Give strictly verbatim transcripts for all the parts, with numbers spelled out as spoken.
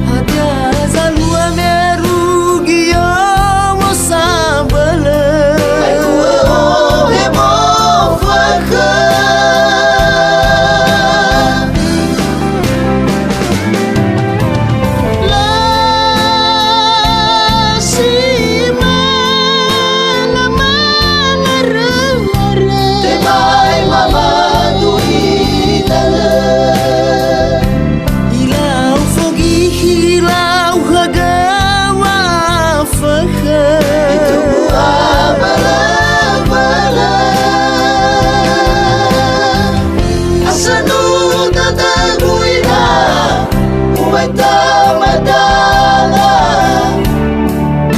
Hadia zalua merugi yomo sabölö? Aetua ohe mofökhö. Lasi mana mangarö-ngarö. Tebai mamadu idanö. Ilau fogihi, ilau haga wafökhö. Itubuha bölö-bölö. Asönu dödögu ina, ubai tamadanga.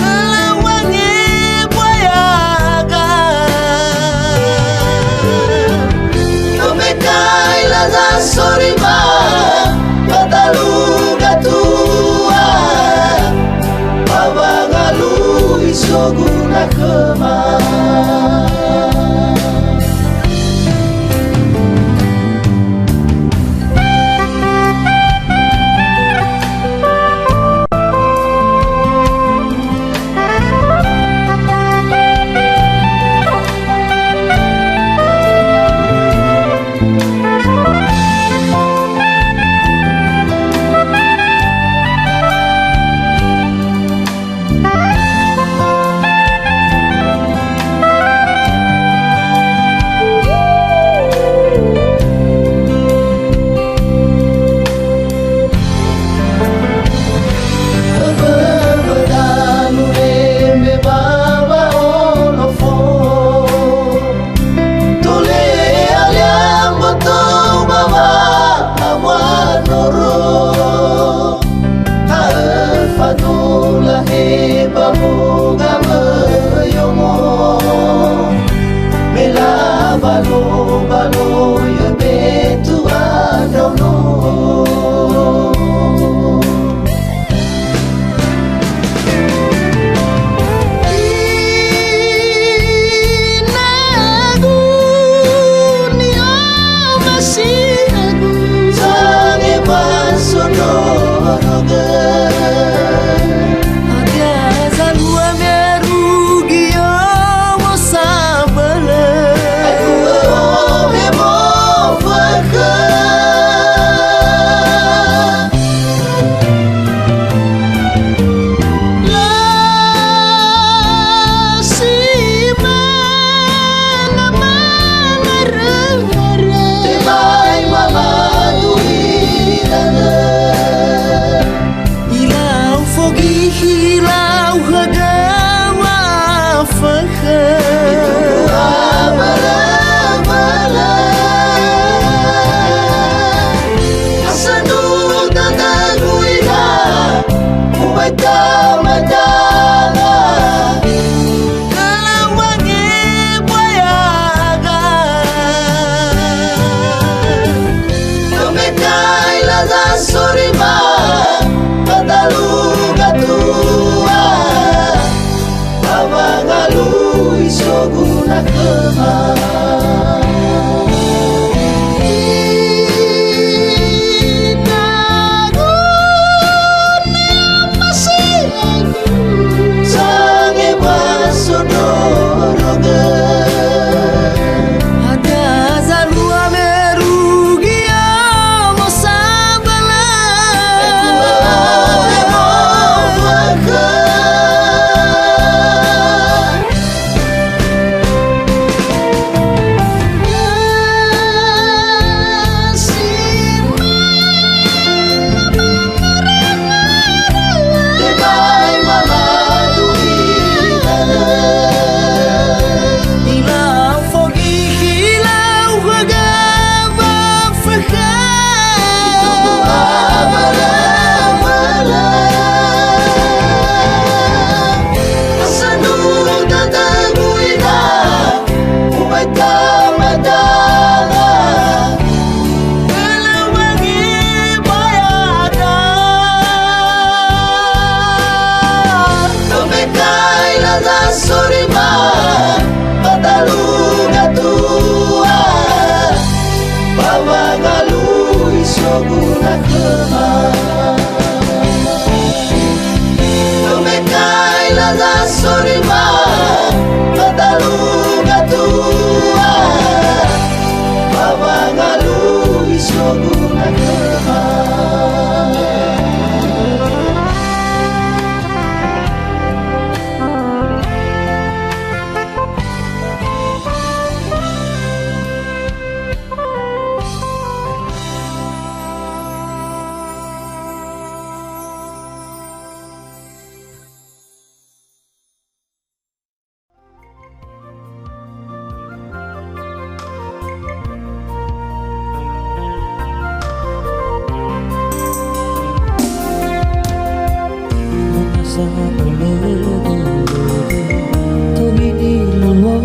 Lawange buayaga. Domeka ilaza sorima, ba dalu gatua, ba wangalui soguna khöma. Tola alea mboto ba wa'awa noro. Ha'ö fadula he ba woga wöyomo. Me labalo-balo yö betua ndraono. Inagu ni'omasiagu, zanema sondrorogö. Hadia zalua merugi yomo sabölö? Aetua ohe mofökhö. Lasi mana mangarö-ngarö. Tebai mamadu idanö. Ilau fogihi, ilau haga wafökhö. Itubuha bölö-bölö. Asönu dödögu ina, ubai tamadanga. Lawange buayaga. Domeka ilaza sorima, ba dalu gatua, ba wangalui soguna khöma. Inagu ni'omasiagu, zanema sondrorogö. Hadia zalua merugi yomo sabölö? Aetua ohe mofökhö. Tobini luo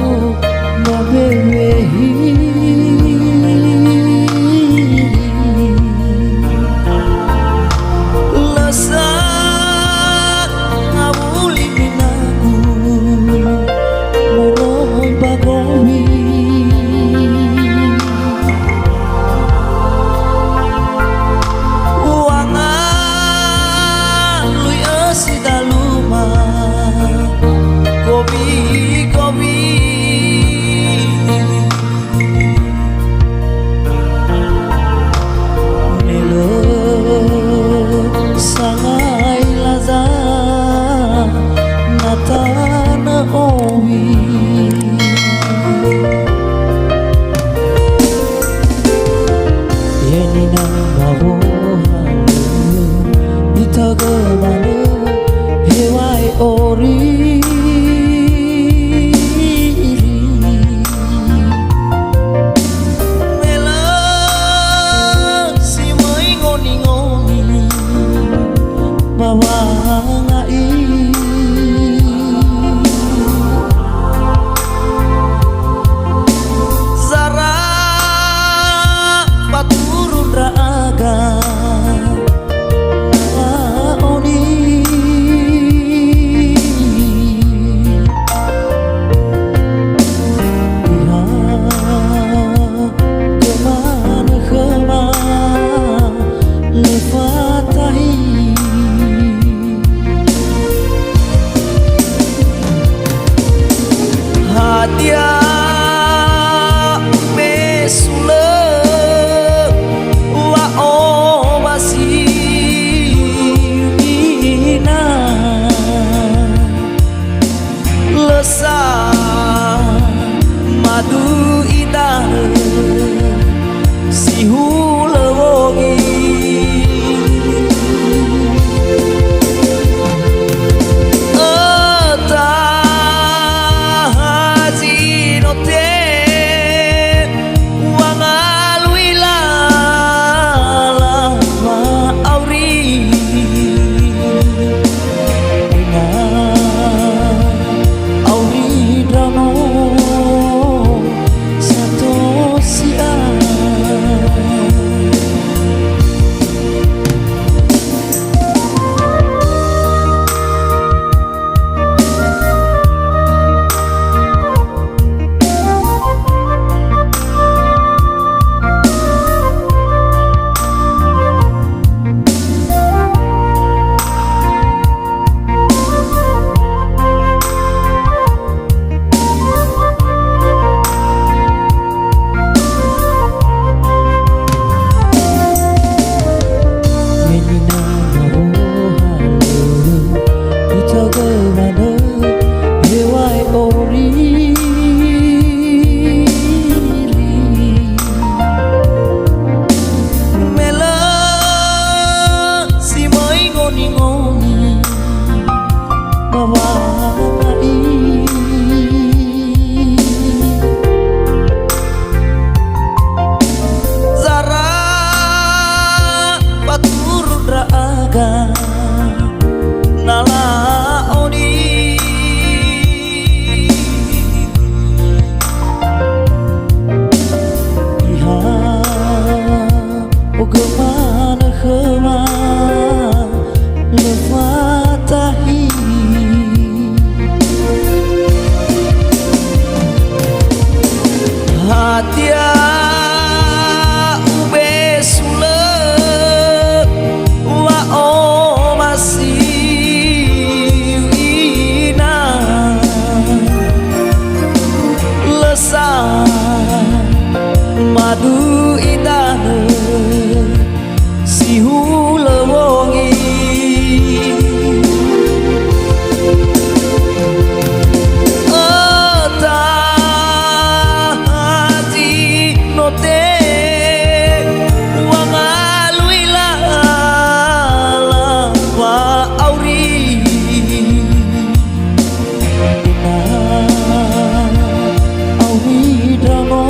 mabewehi. Lasa ngawuli binagu muroi bagowi. Uwanga lui ösi daluma, gowi-gowi. Me lö sangai laza na tanö owi. Yeni na mawoha lö, itaga manö hewae ori. Me lö si möi ngoni-ngoni ba wanga'i. Zara baturu ndra'aga. Oni. Iha gömanö khöma lö fatahi. Hadia me sulö wa'obasi ina, lö sa madu idanö si hulö wongi. Öta hazi no te wangalui lala wa'auri. Ina auri ndraono sato si'a. Menina mawoha lö, itaga manö hewae ori. Me lö si möi ngoni-ngoni ba wanga'i. Zara baturu ndra'aga na la'oni. Iha ogömanö khöma lö fatahi. Hadia ubesu lö wa'omasi ina, lö sa madu idanö si hulö wongi. Öta hazi no te wangalui lala wa'auri. Ina auri ndraono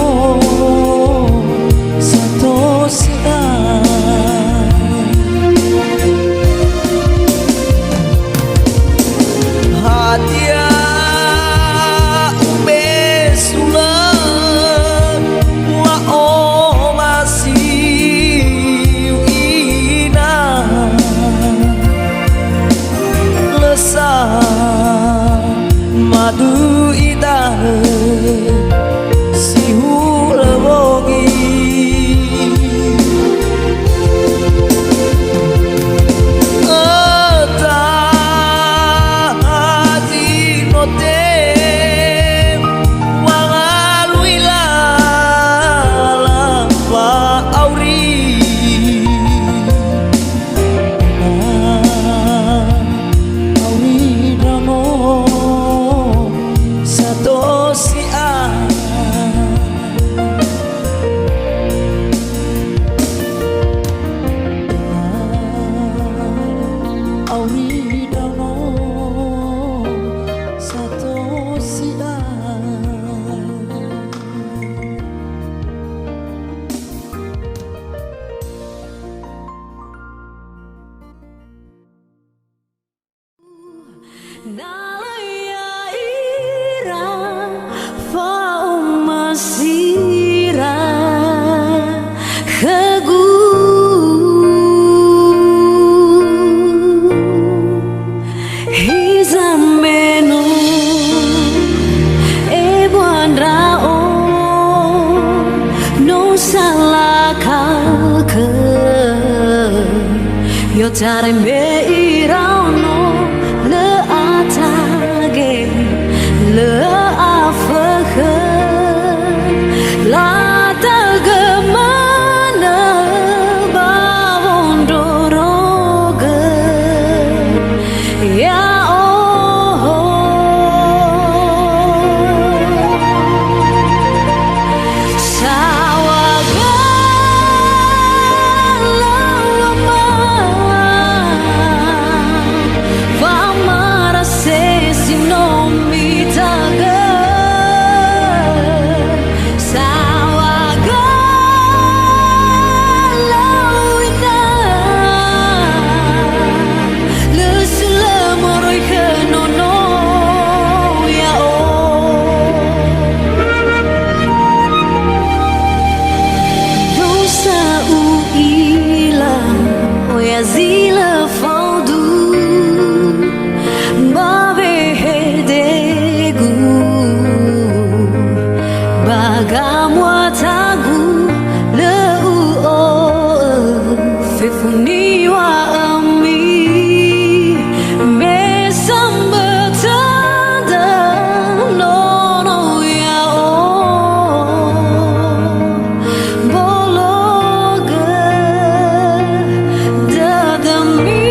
Tarai mbe iraono, lö atage, lö afökhö, lata'ögö manö ba wondrorogö. Ya'oho. Saŵa galaŵa wamara se si no mitagö. Saŵa galaŵa ina, lö sulö moroi khö nono ya'o. Dosa u'ila, oya zi lö faudu. Ba wehedegu, ba gamuatagu, lö u'o'ö fefu niŵa'ömi, me sambö tödö nono ya'o. Bologö dödömi.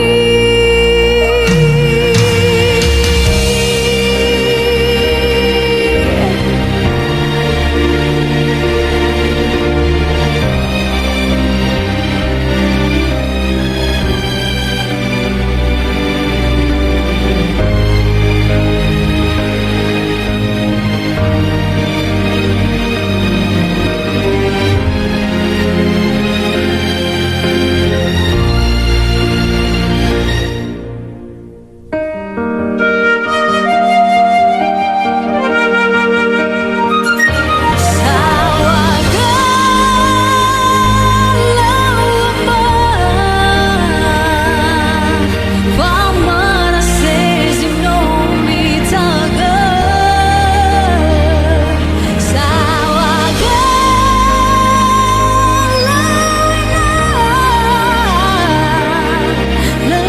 Wa'amara se si no mitagö, saŵa galaŵa ina, lö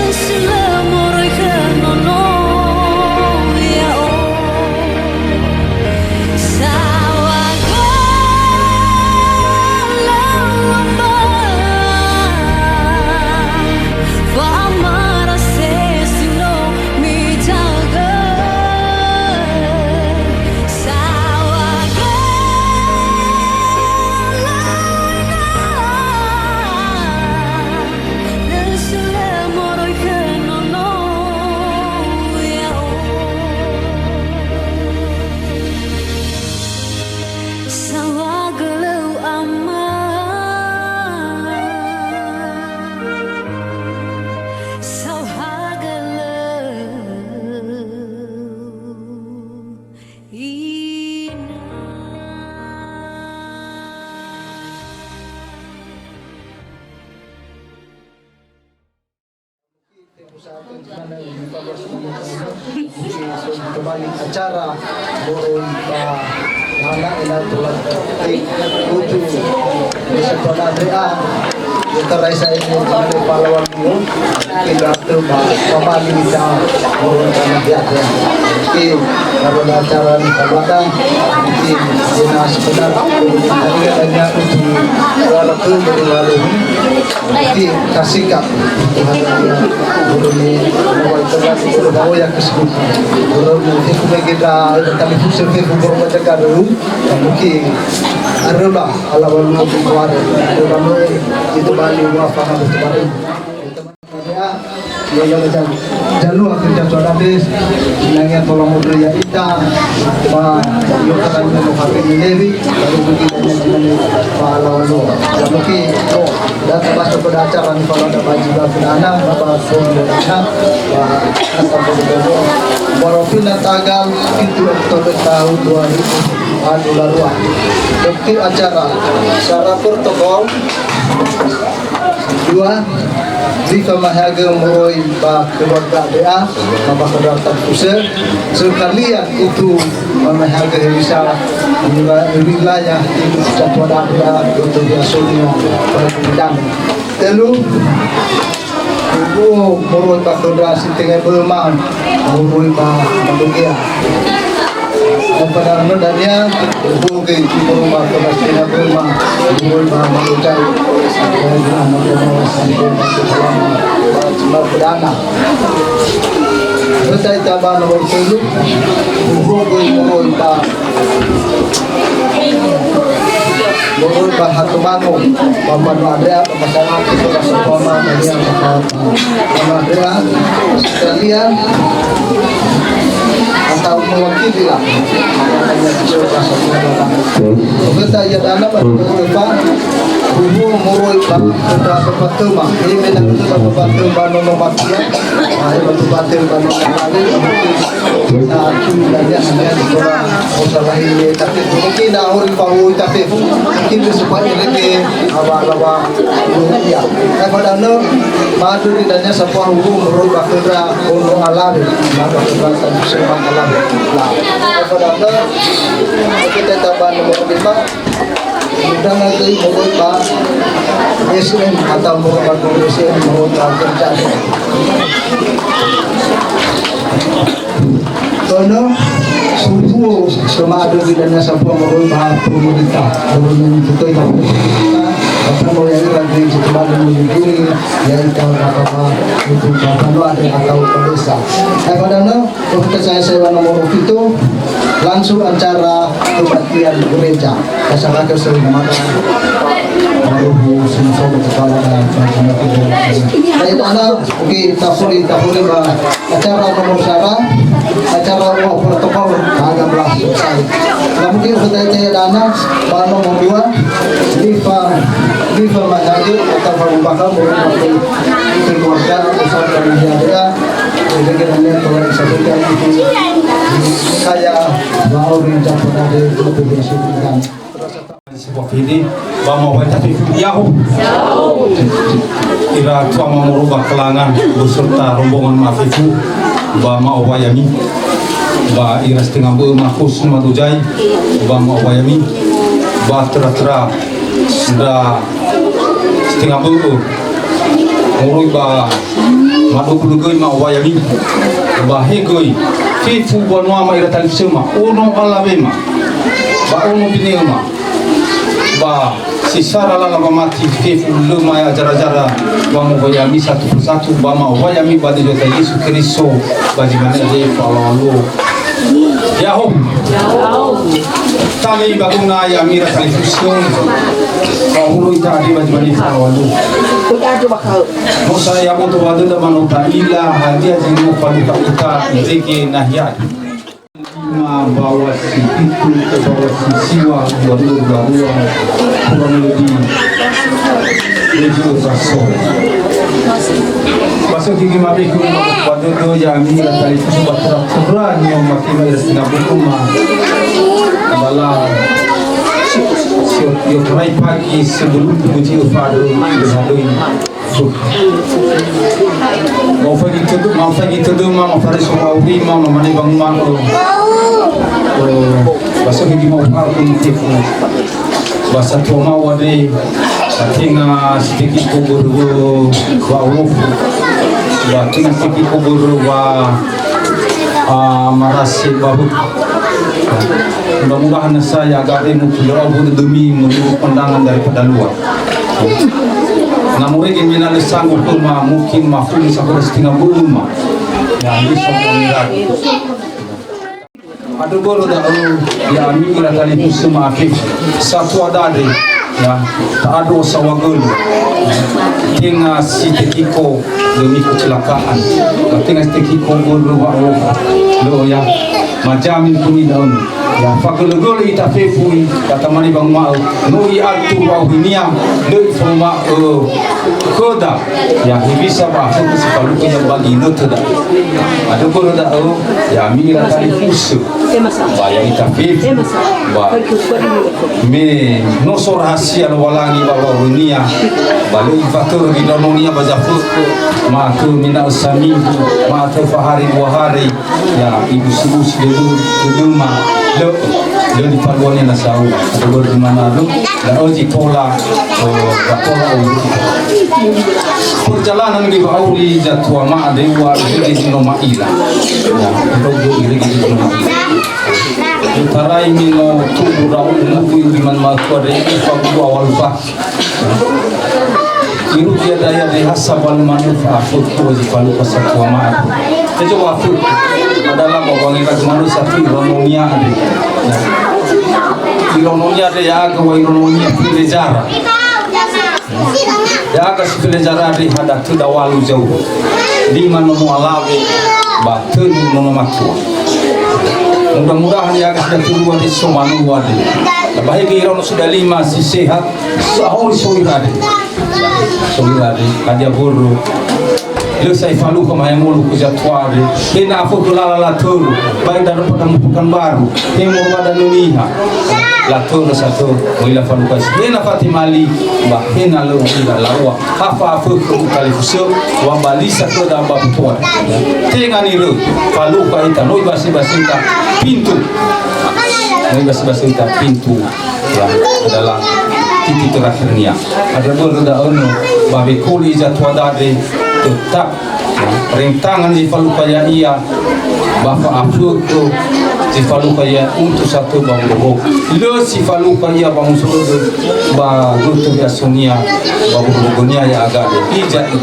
sulö moroi khö nono ya'o. Saŵa galaŵa ama, saŵa galaŵa ina. Kembali acara moroi ba hana ena tola te kutu. Bisa pada Andrea, kita raisa ini kembali pahlawan Kita tu ba kembali kita moroi ba hana dia. Oke, kalau ada acara ni pada, mungkin dia sebentar, kita tanya untuk orang tu berlalu. Jadi, kasih, Kak. Tuhan, ya. Guru ni, mau itelah, guru bawa ya ke situ. Guru ni, itu lagi dah, tadi pusat ke guru baca karu. Mungkin, areba, ala walu keluar. Areba, itu bali, wa, faham, itu bali. Ya, ya, ya, ya. Jalua kerja suara des, sinangea tola model ya ita, ba, yo, kata ni mau hati ni Lewi, lalu mungkin banyak juga ni, ba, lawan lo. Ya, mungkin, oh, dan termasuk pada acara ni, kalau ada baju dan anak, ba, ba, pun dan anak, ba, asal pun dan baru pindah tanggal tujuh Oktober tahun dua ribu dua puluh dua. Dokter acara, secara protokol, Dua, zi famahaigö moroi ba keluarga D A, ba keluarga Tafuse, sekalian itu famahaigö hewisa wilayah Ibu Ketua D A untuk Yasonia Perhatian. Telu, Ibu moroi ba khöndra si tenga böma, moroi ba Madogea. Pada nö dania, ibu ke ibu moroi ba khöndra si tenga böma, moroi ba Madogea. Ba cuma bedana. Betai taba nomor telu, ibu ke moroi ba Moroi ba Hatumango, ba Manu Andrea, ba masyarakat, ba Sopama, ba Nia, ba Manu Andrea, sekalian, atau mewakili lah. Kita ia dana, ba, ba, bubu, moroi ba, ba, ba, ba, toma. Ini beda, ba, ba, ba, toma, nono, ba, tia. Ah, ba, ba, ba, toma, nono, ba, tia. Na, kita, ya, ya, kita, Osa lahi, tapi mungkin na hori fahu ita fefu, mungkin dia sempat irege, awa, awa, ya. Tapi pada no, madu di dania sapua huru, menurut bakera, ono alawe, maka bakera satu semua alawe. Nah, pada no, kita tambah nomor lima, mudah nanti menurut Pak S M atau menurut Pak Guru S M, menurut Pak Kerja. Ono, suhuo, semadu di dania sapua moroi ba pemerintah. Moroi yang betul ba pemerintah. Apa mau yang lagi setelah mengunjungi, ya, itu apa-apa, itu apa-apa, ada atau desa. Eh, pada no, kita saya, saya nomor itu, langsung acara kebaktian gereja. Masyarakat sering memakai. Baru bu, semua kepala dan macam-macam. Saya dah, oke, tak boleh, tak boleh, Pak. Acara nomor sara, acara uang protokol, tiga belas selesai. Nah, mungkin sudah saya dana, ba nomor dua, Liva, Liva Manado, atau Pak Bambang, keluarga, besar dan keluarga, jadi kita lihat kalau disampaikan itu, saya mau minta kepada Ibu Presiden. Sebuah fede, ba ma'owai ita fefu, ya'ahowu. Ira tuama moroi ba kalangan beserta rombongan ma'afefu, ba ma'owai ami. Ba ira si tenga bö'ö ma khusus Madojai, ba ma'owai ami. Ba töra-töra ndra si tenga bö'ö moroi ba madobulö göi ma'owai ami. Ba he göi fefu banua ma ira talifusöma, ono alawema, ba ono bine'öma. Ba si sara lala wamati fefu lö ma'azara-zara wangowai ami satu persatu ba ma'owai ami ba dödöta Yesu Keriso ba zi mane Aze Fa'alua. Ya'ahowu. Tali ba guna ya'ami ira talifusö. Ba hulö ita andre ba zi mane Fa'alua. No sa ya'aboto ba döda ba no ta'ila hadia zi no falukha ita irege nahia. Lima bawa si pitu, bawa si siwa, dua ribu dua puluh dua, kurang lebih tujuh belas sore. Masuk gigi mabekhu, wadödö ya'ami ira talifusö ba töra-töra ni'o makema ira si tenga bö'ö ma. Bala, sio, sio terai pagi sebelum tujuh fadu, hadöi. Ma'ofaigi tödö, ma'ofaigi tödöma, ma'ofareso wa'aurima, mamane wanguma'ö. Ba so higi ma'ofaru khö mutefu. Ba satua ma'o andre, ba tenga si tekiko börö wa'aolofu. Ba tenga si tekiko börö wa, a, marase ba huku. Mudah-mudahan saya agak remu, beliau demi menurut pandangan daripada luar. Na morege me na lö sanggup ma mungkin mafuli sahora si tenga bö'ö ma. Ya, bisa mengira. Andrö börö da'ö, ya'ami ira talifusö ma'afefu. Satua dade, ya, ta'andrö osawa gölö. Tenga si tekiko demi kecelakaan. Ba tenga si tekiko börö wa'aolofu. Lö, ya. Majamin khömi da'ö. Ya, fagölö-gölö ita fefu, ya, tamane wanguma'ö, no i'atur wa'aurinia, lö iforoma'ö khöda, ya, hewisa wa'afökhö si falukha ya ba ginötö da'ö. Andrö börö da'ö, ya'ami ira talifusö, ba ya'ita fefu, ba me no so rahasia Lowalangi ba wa'aurinia, ba lö ifatörö ginötönia ba zafökhö, ma'atö mena'ö saminggu, ma'atö fahari dua hari, ya, ibusi-busi dödö, dödöma. Lö, lö nifalua niha nasau. Ada börö di mana lu, na özi tola, eh, ba tola ulu. Perjalanan di Ba'uri zatua ma'a dewa, irege zi no ma'ila. Ya, irege, irege zi no ma'ila. Itarai mi no tubu rau umudu ibi man matua de, ifa gua walufa. Irugi ada ya de hasa balu manu fa afu tu zi balu pasatu ama. Ejo wafu. Adalah bawangi lagu manu satu irononia ade. Irononia ade ya aga wa irononia pile jara. Ya aga si pile jara ade hada tu dawalu jauh. Lima nono alawe ba tölu nono matua. Mudah-mudahan ya aga sudah turua de so manua de. Bahege irono sudah lima si sehat. Sahori soira de. Soira de, hadia börö. Lö sai falukha mahemolu ku jatuare. Hena afu ku lala laturu. Baik dari pada mupukan baru. Hemo pada nuniha. Laturu satu, muila falukha. Hena Fatimali, ba hena lö ira laua. Hafa afu ku talifusö, wa balisa ke da ba putuan. Tenga ni lö, falukha ita, noi basi-basi ita, pintu. Noi basi-basi ita, pintu. Ya, adalah titik terakhirnya. Ada börö da'ö no, ba wekuli iza tuadade, tetap, ya, rentangan zi falukha ya'ia, ba fa'afökö zi falukha ya'ia untuk satu ba mudoho. Lö si falukha ia ba muso'ödö, ba götö ya'asunia, ba mudohonia ya'agade. Ija i,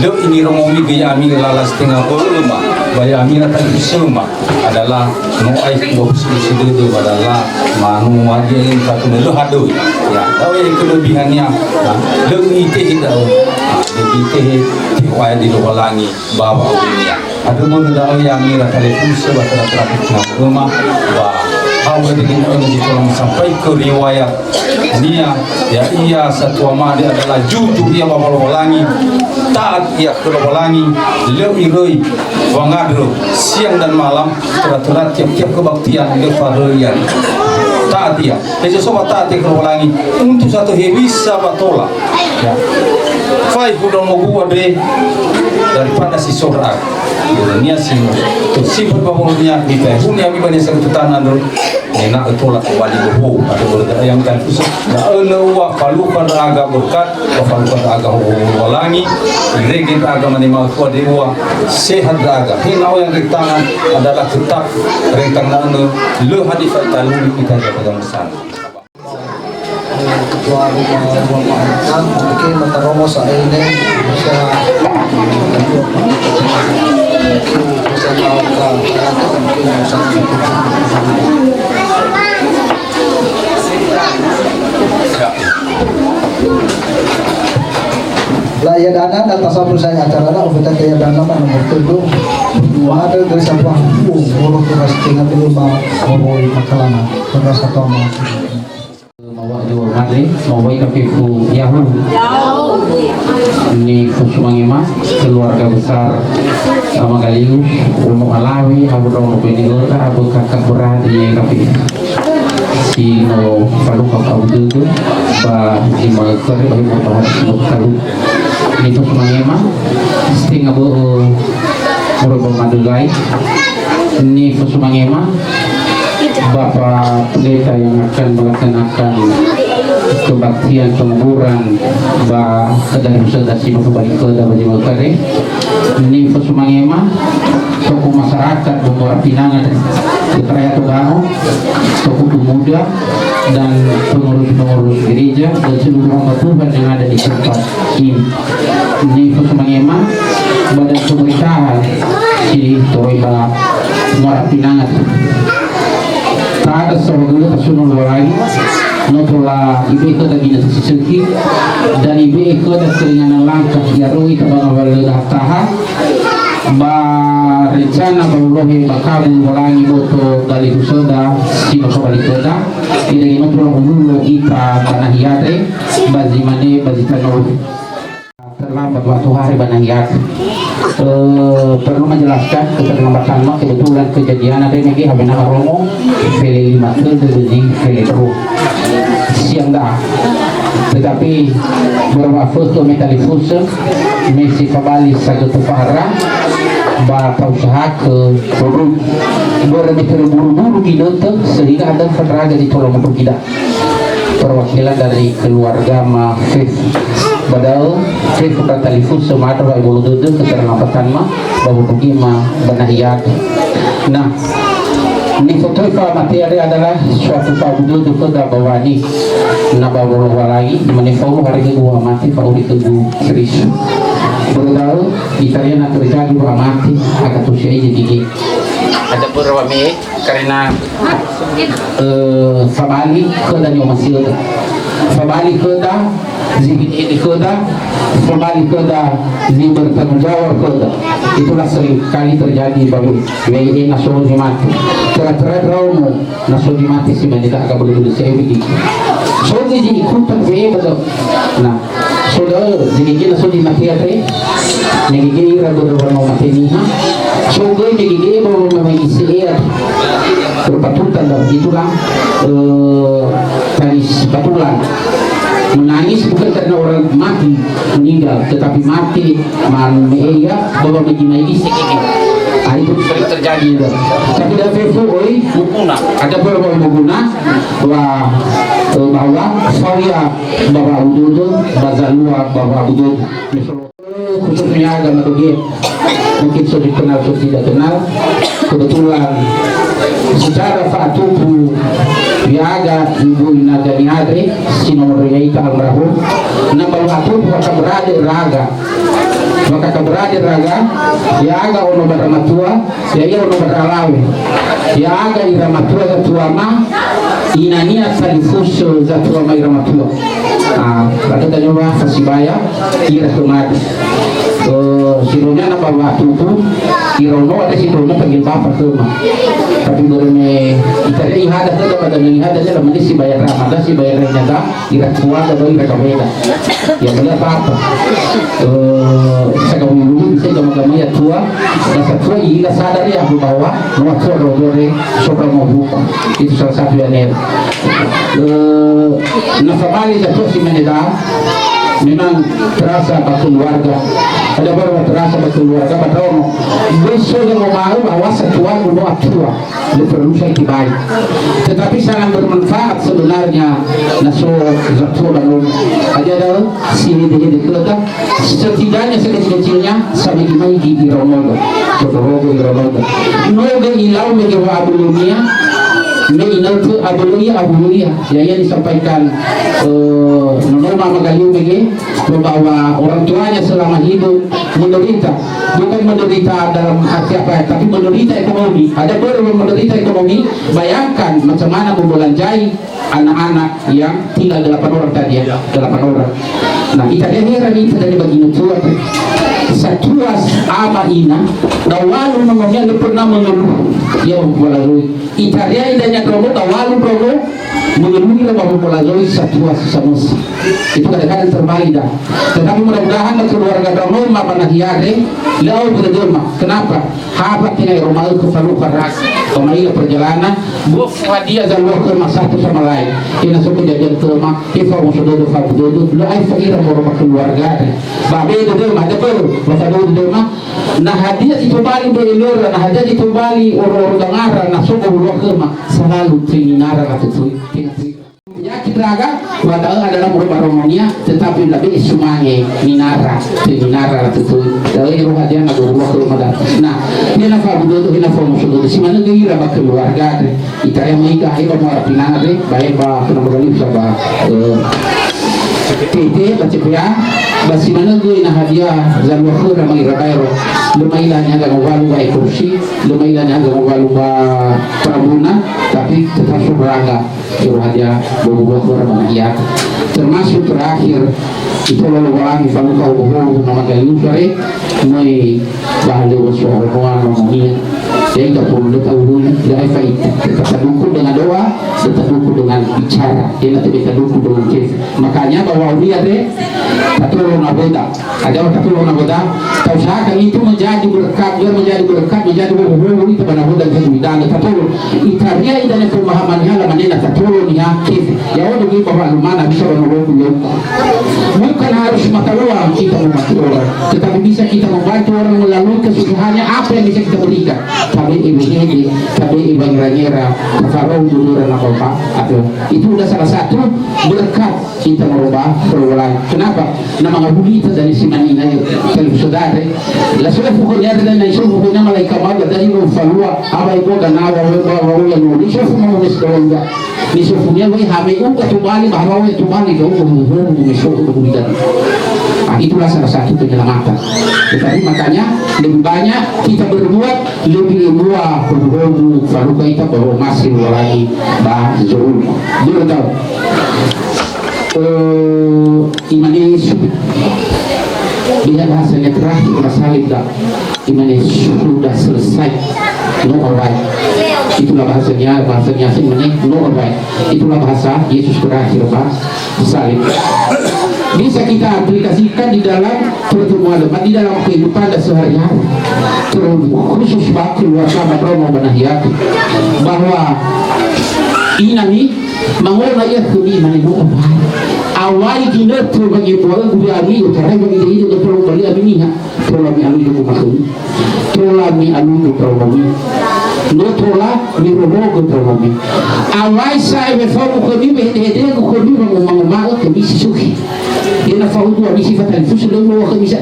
lö inirongomi gö ya'ami lala setengah börö ma, ba ya'ami rata isöma. Adalah no ai buah pusi-pusi dödö adalah manu wajib yang satu melo hadoi. Ya, tahu yang kelebihannya, ha, lebih itehe tahu. Ha, lebih itehe tiwai di Lowalangi bawa dunia. Ada pun tahu yang mira kali pun sebab telah-telah rumah. Wah, awal dengan orang di dalam sampai ke riwayat Nia, ya'ia satua made adalah juju ia ba Lowalangi, taat ia khö Lowalangi, lö iröi wangandrö siang dan malam, töra-töra tiap-tiap kebaktian lö faröi ia. Taat ia. Hezo so ba taat ia khö Lowalangi, untuk satu hewisa ba tola. Ya. Fai hudo mogu andre daripada si so ndra'aga. Nia si tersimpan ba wolonia, mitai huni ami ba nia sagutu tanah andre. Ena'ö tola tobali bohou, ada börö da'ö yang talifusö. Da'ö nöua falukha ndra'aga berkat, ba falukha ndra'aga hohou Lowalangi, irege ndra'aga manema tua dewa, sehat ndra'aga. He na'o yang rentangan adalah tetap rentang na'ö lö hadi fa'italuli ita jaga-jaga sana. Ketua Ruma Ruma Ma'aikang, mungkin matarongo sa'ae ne, bisa, bisa ma'aikang, mungkin bisa La ia dana na tasambung saya acara na ofita ke ia dana ma nomor telu. Ada dari sabua fu boro ke ras tengah dulu ma moroi makalana. Terasa tama. Mawa dua made, mawa ika fefu Yahudi. Nifosumange ma keluarga besar Ama Galius, Romo Alawi, Abu Romo Benigota, Abu Kakak Beradi, Yai Rafi. Si no falukha fa'audödö, ba zi ma'ökhö andre ba zi ma'ökhö talu. Nifosumange ma, stenga bö'ö moroi ba Madölai. Nifosumange ma, Bapak Pendeta yang akan melaksanakan kebaktian penguburan ba Kadari Husada si Mafubali Koda ba Jemaah Kare. Nifosumange ma, tokoh masyarakat, Bumbu Rapinangan, Ketua Rakyat Togano, tokoh pemuda, dan pengurus-pengurus gereja, dan seluruh hamba Tuhan yang ada di tempat ini. Nifosumange ma, Badan Pemerintahan si toröi ba Muara Pinangan. Ta'andrö saohagölö tasuno Lowalangi, no tola ibe'e khöda ginötö si sökhi, dan ibe'e khöda keringanan langkah, ia röi ita ba ngawalö dahataha, ba rencana ba ulohe ba kabu Lowalangi boto dalifusöda si no tobali khöda, ida'i no tola ululo ita ba nahi andre, ba zi mane ba zi tanö. Terlambat waktu hari ba nahi andre. Eh, perlu menjelaskan keterlambatan ma kebetulan kejadian ada ini di Habinanga Romo, fele lima ke, jadi fele terus. Siang dah. Tetapi beberapa foto metalifuse, mesi fabali satu tepara, ba tau usaha ke produk. Börö me terburu-buru ginötö, sehingga ada föndraga di tolo mudugida. Perwakilan dari keluarga ma fefu. Ba da'ö, fefu ndra talifusö ma andrö wa'ebolo dödö, keterlambatan ma, ba wondrugi ma ba nahia. Nah, nifotöi fa'amate andre adalah suatu fa'abu dödö khöda ba wani. Na ba Lowalangi, mane faulo hari khögu wa'amate, fa'auri khögu Keriso. Börö da'ö, itaria na terjadi wa'amate, akatosi ai gigi. Ada börö wa'ame'e, karena, eh, fabali khöda ni'omasiöda. Fabali khöda, zi hede khöda, fabali khöda, zi bertanggung jawab khöda. Itulah sering kali terjadi, Bapak. We'e na so zi mate. Tera-tera ndraono, na so zi mate si mane da'a gabölö-bölö se'ewi. So zi zi ikutan we'e, betul. Nah, So da'ö, zi gigi na so zi mate andre, me gigi ira börö wa no mate niha. So göi me gigi ba wa no mate niha. Berpatutan dan itulah, eh, tangis patulan. Menangis bukan karena orang mati, meninggal, tetapi mati, ma-, me-, ya, bahwa bagi maigi si gigi. Ah, itu sering terjadi, ya. Tapi dah fefu, oi, mukuna. Ada berapa mukuna? Wa, eh, bahwa saya Bapak Ududu, Bazalua, Bapak Ududu. Khususnya agama Doge. Mungkin sudah dikenal, sudah tidak kenal. Kebetulan secara fa'atubu, ya'aga Ibu Ina Dani Adri, si nomor ya'ita almarhum. Nambal fa'atubu wa kabrade raga. Wa kabrade raga, ya'aga ono bara matua, Ya'ia ono ba ndra alawe. Ya'aga ira matua zatuama, inania talifusö zatuama ira matua. Ah, ba da'ö danö wa fasibaya, ira khöma. Eh, sindronana ba wa'atubu, ira ono ada sindrona panggil bapa khöma. Tapi börö me itaria ihada khöda ba danö ihada, lamane sibaya ndra amada, sibaya ndra inada. Ira keluarga ba ira gaweda. Ya, benar apa-apa. Eh, sagawulu bisa gama-gama ya tua. Rasa tua ira sadar ya bahwa mau tua dodore sobra mau buku. Itu salah satu yang ner. Eh, na fabali ya tua si mane da. Memang terasa ba keluarga. Ada baru terasa ba keluarga, ba ndraono. Besok yang mau mau bahwa setua mau tua. Lö perlu saya tibai. Tetapi sangat bermanfaat sebenarnya na so zatua ba ndraono. Hadia da'ö, si hede-hede khöda, setidaknya sekecil-kecilnya, samaigi-maigi iraonoda. Sodorogo iraonoda. No göi ilau mege wa'abölönia, me inötö abölö ia, abölö ia. Ya, yang disampaikan, eh, nonoma magaliu mege, bahwa orang tuanya selama hidup menderita. Bukan menderita dalam arti apa ya, tapi menderita ekonomi. Ada börö menderita ekonomi, bayangkan macam mana membelanjai anak-anak yang tinggal delapan orang tadi ya, delapan orang. Nah, itaria heran ita tadi bagi tua. Satua ama ina, dawalu nomornya lö pernah mengeluh. Ya, wala lui. Itaria idahnya ndraono, dawalu ndraono, mengeluh ira ba wa'abölöi satua si samösa. Itu kadang-kadang terbalik dah. Tetapi mudah-mudahan keluarga ndraono ma ba nahia andre, lö au dödöma. Kenapa? Haba tenga ero ma'ökhö falukha raga. Pemaila perjalanan, gofu hadia zalua khöma satu sama lain. Ina so kejadian khöma, efa moso dödö, fa'abu dödö, lö aefa ira moroi ba keluarga andre. Ba be dödöma, ada börö, ba fadödö dödöma, Na hadia zi tobali mbe'e lö ra, na hadia zi tobali oro-oro dangara, na so gowulo khöma, salalu töi ninara latutui. Penyakit raga, wa da'ö adalah moroi ba romania, tetapi labe'e sumange ninara, töi ninara latutui. Da'ö ero hadia na gowulo khöma da. Nah, hena fa'abu dödö, hena fa'amoso dödö. Si manö göi ira ba keluarga andre. Itaria möi gahe ba muara Pinanga andre, ba e ba Kota Bogaliu sa ba, eh, T T, ba C P A, ba si manö göi na hadia zalua khöra mangira baero. Lö maila niha gangowalö ba ekorsi, lö maila niha gangowalö ba perabuna, tapi tetap so berangga. Ero hadia bau dua khöra mangia. Termasuk terakhir, itu lalu walangi faluka obohoro na magaliu sare, möi Ba lö so romoa nomonia. Dai ka polo lö tauruni, dai fa ita. Kita tadukung dengan doa, kita dukung dengan bicara. Dia nanti kita dukung dengan kef. Makanya bahwa dia deh, tatolo na boda. Ada orang tatolo na boda. Tau saka itu menjadi berkat, dia menjadi berkat, menjadi bobo-bobo itu pada boda dan tidak ada tatolo. Itaria idane pemahaman hala manena tatolo niha kef. Ya, orang begitu bahwa lumana bisa orang bobo. Bukan harus mata uang kita membantu orang, tetapi bisa kita membantu orang melalui kesusahannya, apa yang bisa kita berikan. Tabe'e wehede, tabe'e wangera-ngera, tafarou dudura na bapa, atau itu udah salah satu berkat kita merubah pergaulan. Kenapa? Na mangawuli ita dari si mani na talifusö da'e. Lasofu khönia, na isofu khönia malaika mauda dari no falua, awa iboga na wa wa wa wa ya no. Isofu mau mes doang. Nisofunia wai hame uga tobali, ba hawa tobali, do uga muhomu meso uga mulidan. Ah, itulah salah satu penyelamatan. Tetapi makanya lebih banyak kita berbuat, lebih dua berbohong, baru kita bawa masih lagi, ba, zul. Dia tahu. Eh, imane Yesus. Dia bahasanya terakhir, masalah tidak. Imane sudah selesai. No awai. Itulah bahasanya, bahasanya sih imane no awai. Itulah bahasa Yesus terakhir, ba salib. Bisa kita aplikasikan di dalam pertemuan, di dalam kehidupan dan sehari-hari. Terkhusus ba keluarga Madrono ba Nahiati. Bahwa inami, mangona ia khömi imane no awai. Awai ginötö wangebuaögu ya'ami, otarai wangidehide, otarai wangidehide niha. Tola mi'alui khömi. Tola mi'alui khömi. No tola mirorogö khömi. Awai sa'ae wefaugu khömi, wehedehedegu khömi, wangomangoma'ö khömi si suhi. Dena faudu ami si fatalifusö lö ulo khömi sa.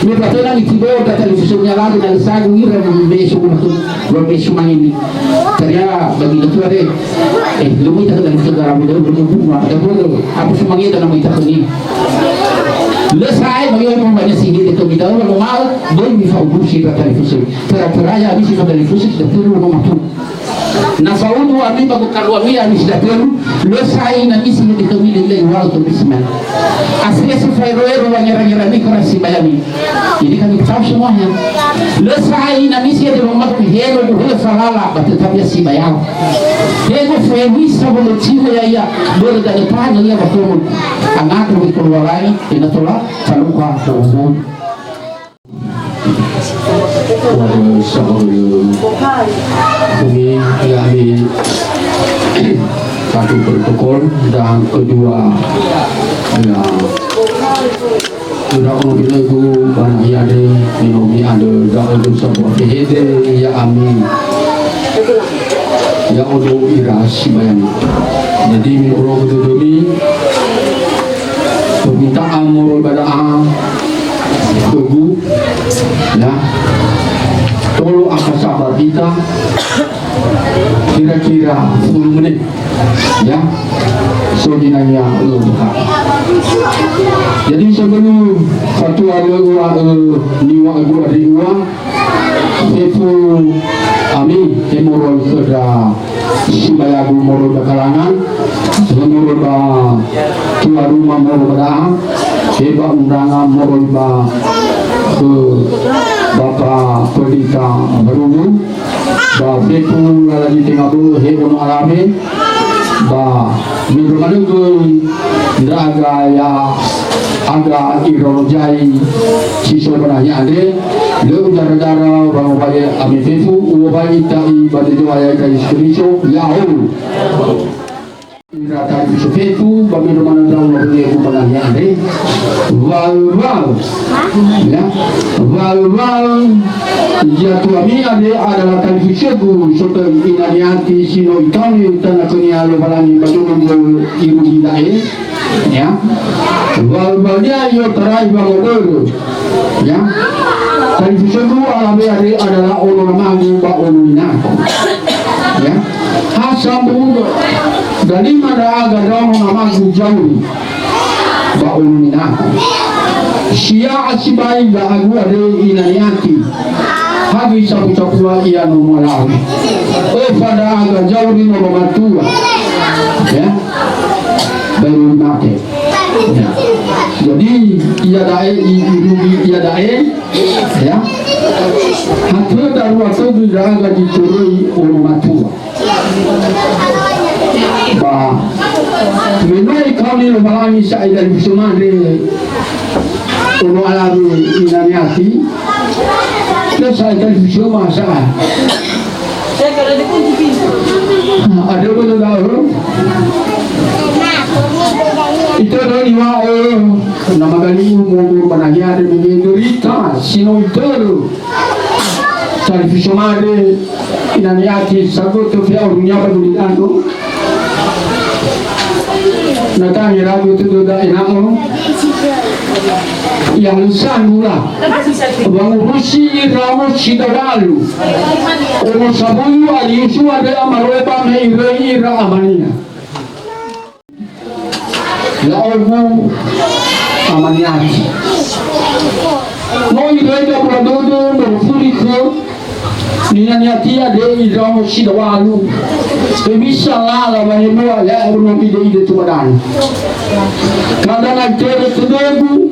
Me batena mitibo da talifusö nyalagu na lesagu ira me sugu khömi. Wa me sumangini. Taria bagi natua re. Eh, lu mita khömi talifusö garabu, lu mita bunga. Ada bunga. Apa sumangeta na mita khömi. Lö sa'ae ba ya'o mambania si hede khömi da'ö, ba noma'ö, böi mifa'udusi ndra talifusö. Tera-tera ya'ami si fatalifusö, si datölu no matu. Na fa'udu ami ba gotaluami ami si datölu, lö sa'ae inami si hede khömi lö iŵa'ö khömi si mane. Asese fa'ero-ero wangera-ngerami khöra sibayami. Jadi kami tahu semuanya. Lö sa'ae inami si hede ba noma'ö, helo, helo falala, ba tetap ya sibayao. He gofu hewisa wolotiho ya'ia, börö da'ö tanö ia ba khömu. Angatö wekolowalangi, enatola, taluka, tawuwu. Pada sahabat kami, yakni satu protokol dan kedua, ya, Ira ono binegu bana iade, menomi ande, da'ö dosa buah hehede, ya'ami. Ya'odo ira sibayami. Jadi, menurut dödömi, permintaan moroi ba da'a, khögu, ya. Tolong akan sabar kita, kira-kira sepuluh menit. Ya, so zinangea, eh, jadi sebelum fatua lö ua, eh, niŵa'ögu andre ua, fefu ami, he moroi khöndra sibayagu moroi ba kalangan, he moroi ba tuaruma moroi ba da'a, he ba undangan moroi ba, eh, Bapak Pendeta Barugu, ba fefu lala zi tenga bö'ö he ono alawe, ba mendrö manö göi ndra'aga ya'aga iraono zai si so ba nahia andre, lö udara-dara wangowalia ami fefu, u'owai ita i ba Zo'aya ita Yesu Keriso, ya'ahowu. Ira talifusö fefu, ba mendrö manö ndra'o ba nahia andre. Waö-waö. Ya. Waö-waö. Ya, tuami andre adalah talifusögu, sotöi ina niati si no ikaoni tanö khönia Lowalangi ba zorugo irugi da'e. Ya. Waö-waönia i'otarai wangobörö. Ya. Talifusögu alawe andre adalah ono namagu ba ono ninagu. Ya. Ha sambu dalima ndra'aga ndraono namagu zauri ba ono ninagu. Sia'a sibai ndra'agu andre ina niati. Ha göi sabu-sabua ia nomo alawe. Öfa ndra'aga zauri nomo matua. Ya. Baru mate. Ya. Jadi, iada'e i-, irugi iada'e, ya. Ha tö darua tödö ndra'aga zi toröi ono matua. Ba, me no ikaoni Lowalangi sa'ae talifusö andre ono alawe ina niati, lö sa'ae talifusö ma sa'ae. Ada betul tahu? Itu ada lima orang. Na magali'u mongoro ba nahia andre mege derita si no itörö. Talifusö made ina niati sagötö fe'aurungia ba duli ano. Na tangeragö tödö da'e na'ö. Ya, sanggula. Wangurusi irawo si dawalu. Ono sabuyu aliusu andre amaroe ba me iröi ira amania. Ya'ahowu amaniati. No iröi ndra bula dödö, no fuli khö niha niati andre irawo si dawalu. Hewisa lala wa'ebua ya'e ono ide'ide tumadana. Kada na itörö tödögu.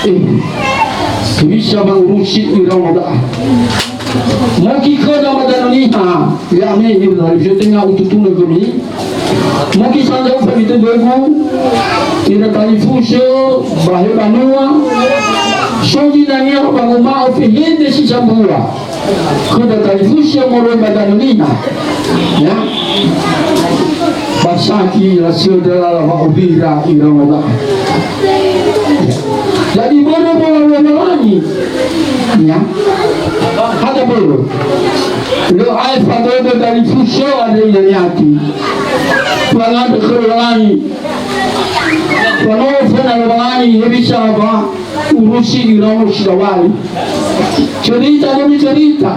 Eh, hewisa wangurusi irawo da'a. Moki khöda ba Danö Niha, ya'ami ira, tenga ututunö gömi. Moki sanja ufa mitedögu, ira talifusö ba hebanua, so zinangea ba nguma'ö fehede si sambua. Khöda talifusö moroi ba Danö Niha. Ya. Ba saki ira söndra lala wa'owira ira ngola. Jadi börö bola Lowalangi. Ya. Hadia börö. Lö aefa dödö dalifusö andre ina niati. Fangandrö khö Lowalangi. Fanofu na Lowalangi hewisa wa urusi irawo si dawalu. Cerita demi cerita.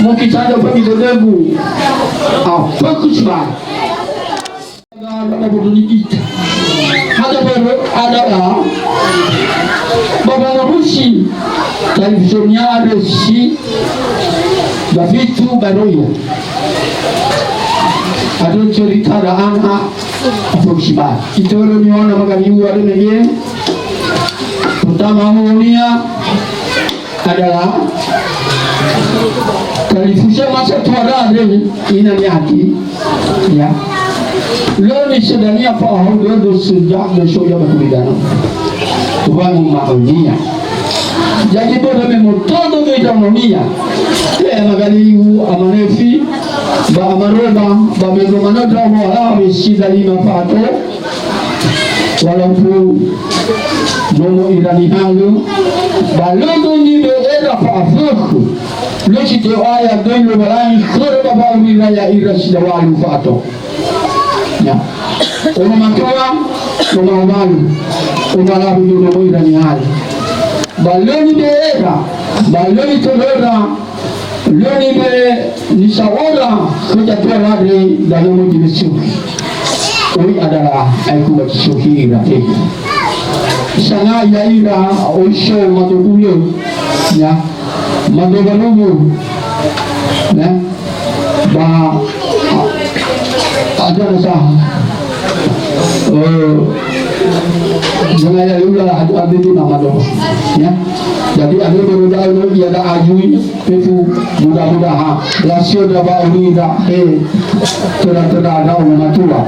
Moki sanja ufa mitedögu. Afökhö sibai. Hadia börö adalah ba wangurusi talifusönia andre si dafitu baroia. Ada cerita da anak afökhö sibai. Itörö niha na magali'u andre mege. Pertama, umumnya adalah talifusö masa tuara andre ina niati, ya. Lö nisöndra nia fa'ahowu dödö sejak me so ia ba gulidanö. Wanguma'önia. Jadi börö me motödö göi ndraononia. Eh, magali'u amanefi, ba amaroba, ba mendro manö ndraono alawe si dalima fa'ato. Walaupun nono ira nihalö, ba lö göi nibe'era fa'afökhö, lö si te'o'aya göi Lowalangi khöra ba wa'aurira ya'ira si dawalu fa'ato. Ya. Ono matua, ono ma'owalu, ono alawe nono ira nihalö. Ba lö nibe'era, ba lö nitöröra, Lö nibe'e nisa'ora khö zatua andre dahulu zi Yesu. Oi adalah aeku ba Yesu hi ira fefu. Sanga ya'ira oi so mado ulö, ya, mado baluwu, ya, ba a-, ada rasa, eh, sanga ya'ira adu abidi na mado, ya. Jadi ada baru daun ia da ajui. Fefu, mudah-mudahan, lasio da ba uri da, eh, töra-töra da ono matua.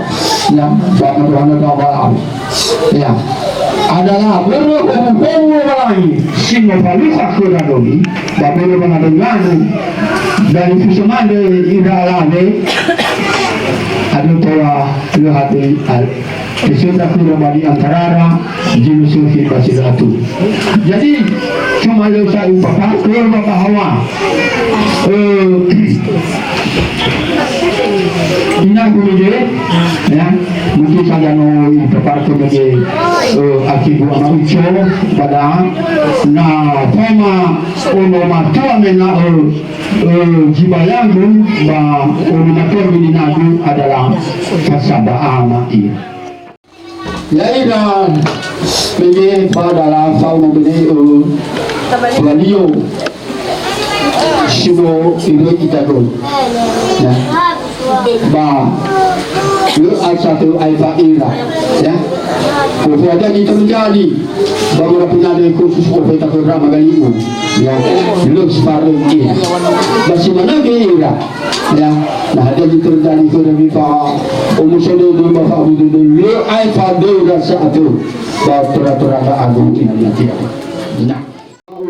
Ya, ba matua na da ba. Ya. Adalah börö howu-howu Lowalangi, si no falukha khöra dödö, ba börö wangadöngadu, dalifusö made ira alawe, adu tola lö hati al-, Keseta kura ba di antarara, Yerusalem ba si latu. Jadi, cuma lö sa upapakhö ba bahwa, eh, ina guru je, ya, mungkin saja no upapakhö mege, eh, akibu ama uco, pada na fama ono matua mena, eh, eh, jibayanggu ba ono matua mena adalah kasaba ama ia. Ya'ira mege fadala fauno bene'ö tualio si no iröi ita doi. Ya. Ba lö aca tö aefa ira. Ya. Ofo ada ni terjadi. Ba mura pinade khusus ofo ita khöra magali'u. Ya. Lö si faröi ira. Ba si manö ge ira. Ya, na hadia zi terjadi khöra mi fa omuso dödö ba fa'abu dödö lö aefa dödö sa'atö ba töra-töra agung ina niati. Nah.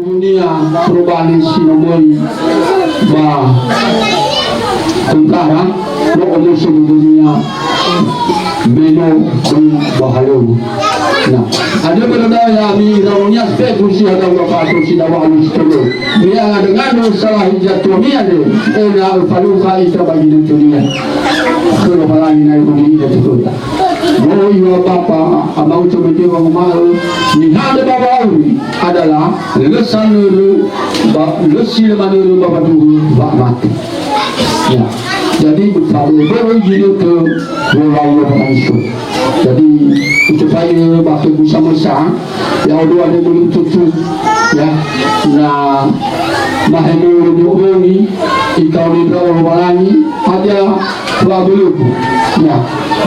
Dunia perubahan si nomöi ba tentara, no omuso dödönia Meno dum bahalölu. Na, andrö börö da'ö ya'ami iraonia fefu si hadau ba fa'ato si dawa alu si tölu. Me angandrö-ngandrö salahi zatuami andre, ena'ö falukha ita ba ginötönia. Khö Lowalangi na irugi ira tökhöda. Börö iŵa'ö Bapa, Ama Uto Mete wanguma'ö, niha ba wa'auri adalah lö sanörö, ba, lö si lö manörö ba wandruhö wa'amate. Ya, jadi, börö-börö ginötö wolau Lowalangi. Jadi, ucapai ba khögu samösa, ya'odo andre bölö tutu, ya, na mahemulu ni'owongi, ikaoni ndra'o Lowalangi, hadia fa'abölögu, ya.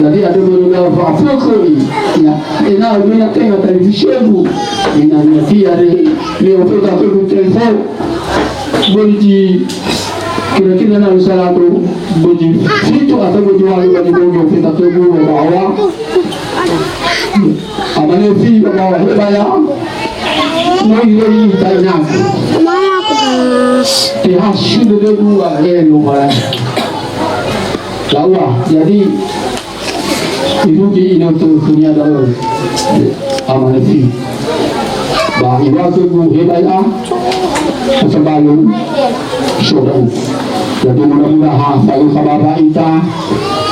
Jadi, andrö börö ndra'o fa'afökhö i, ya. Ena'ö me na tenga talifusögu, me na niati andre, me ofeta khögu telefon, Böi zi kira-kira na lö salatu, böi zi fitu atau böi zi walu ba zi bogi ofeta tögu ba bawa. Amane fi ba bawa hebaya. No iröi ita inaku. Teha sudah dua elo balai. Lawa, jadi Irugi inötö khönia da'ö, Ama Levi. Ba iŵa'ö khögu, "He bai'a, sambalö so ndra'ugö." Jadi mudah-mudahan falukha bawa ita,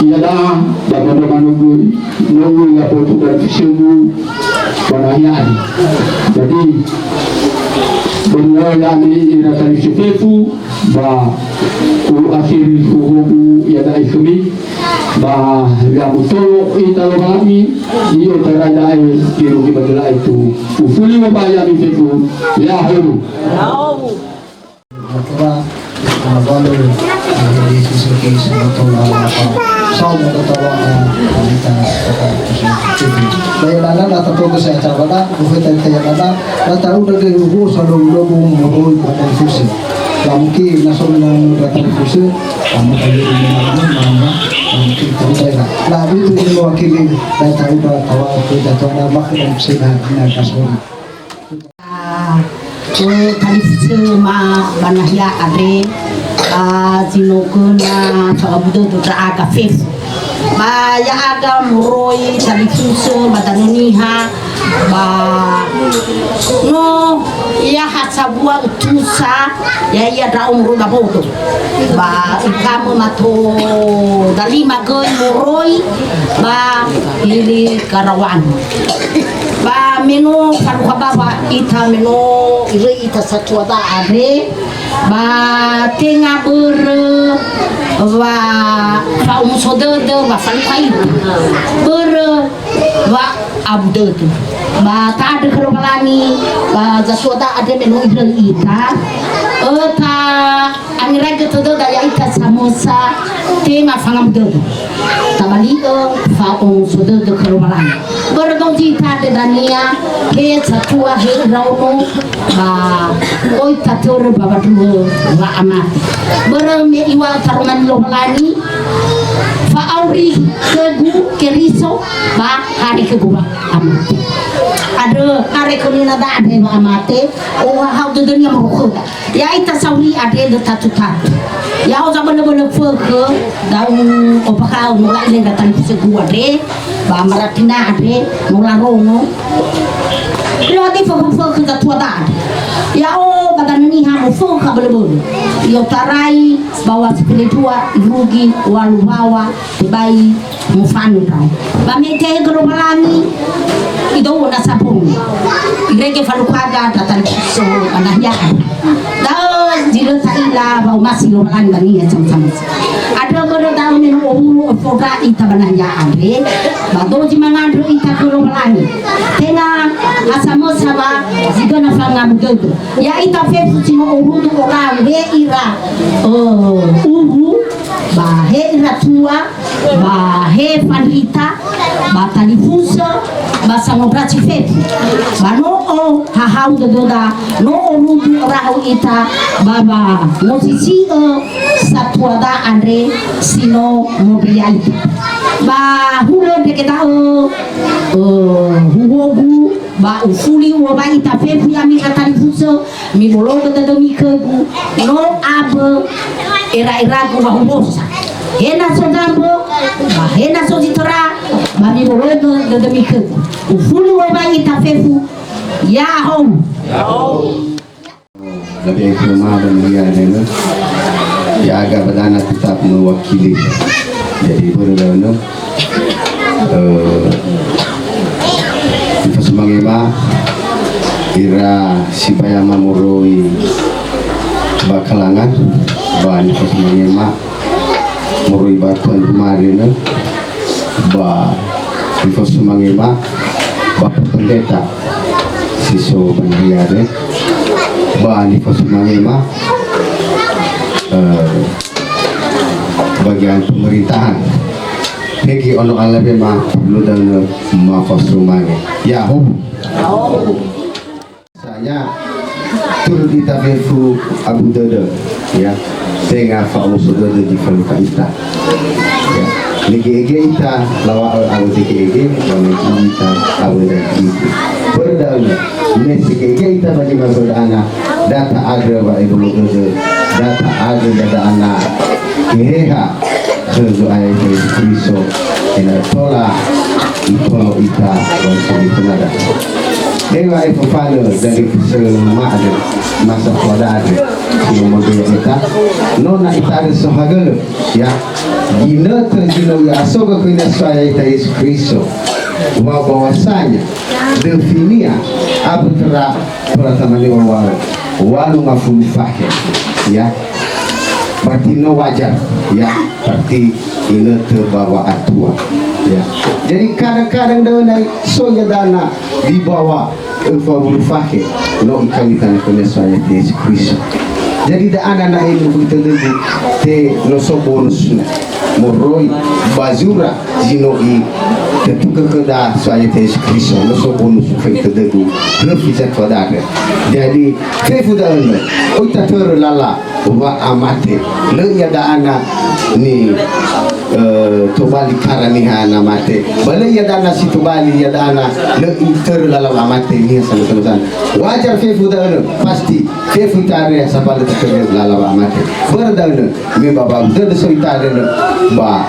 iada'a ba mbanua manö göi, no öi labotu talifusögu ba nahia andre. Jadi, börö ya'ami ira talifusö fefu, ba u'akhiri huhugu iada'e khömi, ba ya mutolo ita Lowalangi, i'otarai da'e irugi ba döla'a itu. Ufuli ba ya'ami fefu, ya'ahowu. Atura, eh, walo, eh, Yesus Kristus, motola, apa, saum, motola, eh, kita, kita, kita. Baik, lana, lata, toko, saya, cawa, dah, bukan, saya, saya, lana, lata, udah, deh, uhuh, selalu, udah, bu, moroi, bukan, susah. La mungkin na so menang talifusö, sama kali ini malam, malam, la mungkin tahu saya. La itu yang mewakili, dan tahu bahwa kita tuan Allah dan saya dan kasih. Ah, eh, talifusö ma ba nahia andre, ah, zinogöna fa'abu dödö ndra'aga fefu. Ba ya'aga moroi talifusö ba Danö Niha, ba no ya ha sambua utusa, ya'ia ndra'o moroi ba Bodo. Ba ikamö mato dalima göi moroi ba Gili Karawan. Ba me no falukha bawa ita, me no iröi ita satua da'a andre, ba tenga börö wa fa'omuso dödö wa falukha ita. Börö wa abu dödö. Ba ta'andrö khö Lowalangi, ba zatua da'a andre me no iröi ita. Öta angeraigö tödöda ya'ita samösa, tenga fangabu dödö. Tabali'ö fa'omuso dödö khö Lowalangi. Börö dozi ita andre dania, he satua, he iraono, ba oi tatörö ba wandruhö wa'amate. Börö me iŵa'ö taroma ni Lowalangi, fa'auri khögu Keriso, ba hare khögu wa'amate. Andrö, hare khönia da'a andre wa'amate, ohahau dödönia moroi khöda. Ya'ita sauri andre lö tatu-tatu. Ya'o zabölö-bölö fökhö, da'ö ombakha'ö no la'ila ira talifusögu andre, ba maratina andre, no larongo. Lö adi fökhö-fökhö zatua da'a andre. Ya'o ba Danö Niha mofökhö bölö-bölö. I'otarai bawa sipele dua, irugi walu wawa, tebai mofanö ndra'o. Ba me itehegö Lowalangi, idou'ö nasa bongi. Irege falukhaga ndra talifusö ba nahia. Da'ö zi lö ta'ila wa'omasi Lowalangi ba niha samösa-mösa. Andrö börö da'ö me no owulo ofondra ita ba nahia andre, ba dozi mangandrö ita khö Lowalangi. Tenga ha samösa ba zi göna fangabu dödö. Ya'ita fefu si no orudu ora'ö he ira, eh, uru, ba he ira tua, ba he fandrita, ba talifusö, ba sangondrasi fefu. Ba no ohahau dödöda, no orudu ora'ö ita, ba, ba no sisi'ö satua da'a andre si no mondröi ya'ita. Ba hulö ndrege da'ö, eh, huhugu, ba ufuli uŵa'ö ita fefu ya'ami ira talifusö, mibologö dödömi khögu, no abö era-eragu wahubosa. He na so gambo, ba he na so zi tora, ba mibologö dödömi khögu. Ufuli wobai ita fefu, ya'ahowu. Lebih ke rumah dan dia ada. Ya, agak berdana tetap mewakili. Jadi, börö da'ö, eh, nifasumangema ira sibayama moroi ba kalangan, ba nifasumangema moroi ba tuan rumah, ba nifasumangema ba pendeta si so ba nahia, ba nifasumangema, eh, bagian pemerintahan. Pegi ono alawe ma perlu da'ö mafasumange. Ya'ahowu. Saya, terus ita fefu abu dödö, ya. Tenga fa'oso dödö zi falukha ita. Ya. Mege-ege ita lawa'ö awö dege-ege, wa mege ita awö dege-ege. Börö da'ö, me si gege ita ba zi mabödana, da ta'andrö wa'ebolo dödö, da ta'andrö ba da'ana Geheha khö Zo'aya Yesu Keriso, ena'ö tola Itolo ita ba zi fönada. Ewa efofanö dali kesel ma'andrö, masa tuada andrö, si no mondrö ita, no na ita andrö sohagölö, ya, ginötö zi no i'asogö khönia So'aya ita Yesu Keriso, wa bahwasanya döfinia abö töra Tola tamane wawaö, walu ngafulu fahe, ya. Berarti no wajar, ya. Berarti inötö ba wa'atua, ya. Jadi kadang-kadang da'ö na so iada'ana di bawah öfa wulu fahe, no ikawitana khönia So'aya Yesu Keriso. Jadi da'ana na elu tödögu te no so bonusna moroi ba zura zi no itetugö khöda So'aya Yesu Keriso, no so bonus fai tödögu, röfi zatua da'ö. Jadi, fefu da'ö, oi tatörö lala wa'amate. Lö iada'ana ni, eh, tobali kara niha na mate. Ba lö iada'ana si tobali iada'ana lö itörö lala wa'amate niha sanösanö. Wajar fefu da'ö, pasti fefu ita andre sambalö tatörö lala wa'amate. Börö da'ö, me ba wa'abu dödö so ita andre ba,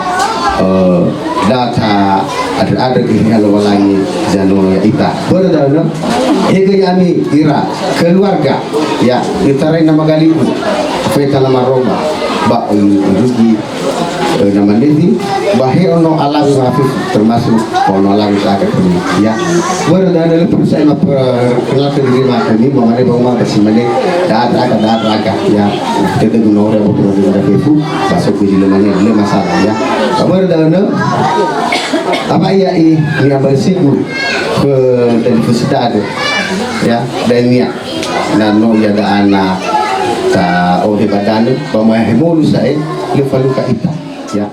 eh, da ta'andrö-andrö Geheha Lowalangi zanolo ya'ita. Börö da'ö, he göi ami ira keluarga, ya, itarai nama galigu, feta nama roma, ba, eh, rugi, eh, nama Levi, ba he ono alawe wa'afefu, termasuk ono alawe ta'aga khömi, ya. Börö da'ö lö perlu sa'ae maperkenalkan diri ma khömi, mamane ba uma ba si mane, da'aga, da'aga, ya. Tödögu no ore bobo ore fefu, ba so göi zi lö mane, lö masalah, ya. Ba börö da'ö, apa ia i, ni'ambalisigu khö dali fösi da'ö, ya, dania. Na no iada'ana ta'ohe ba danö, ba ma he molu sa'ae, lö falukha ita, ya.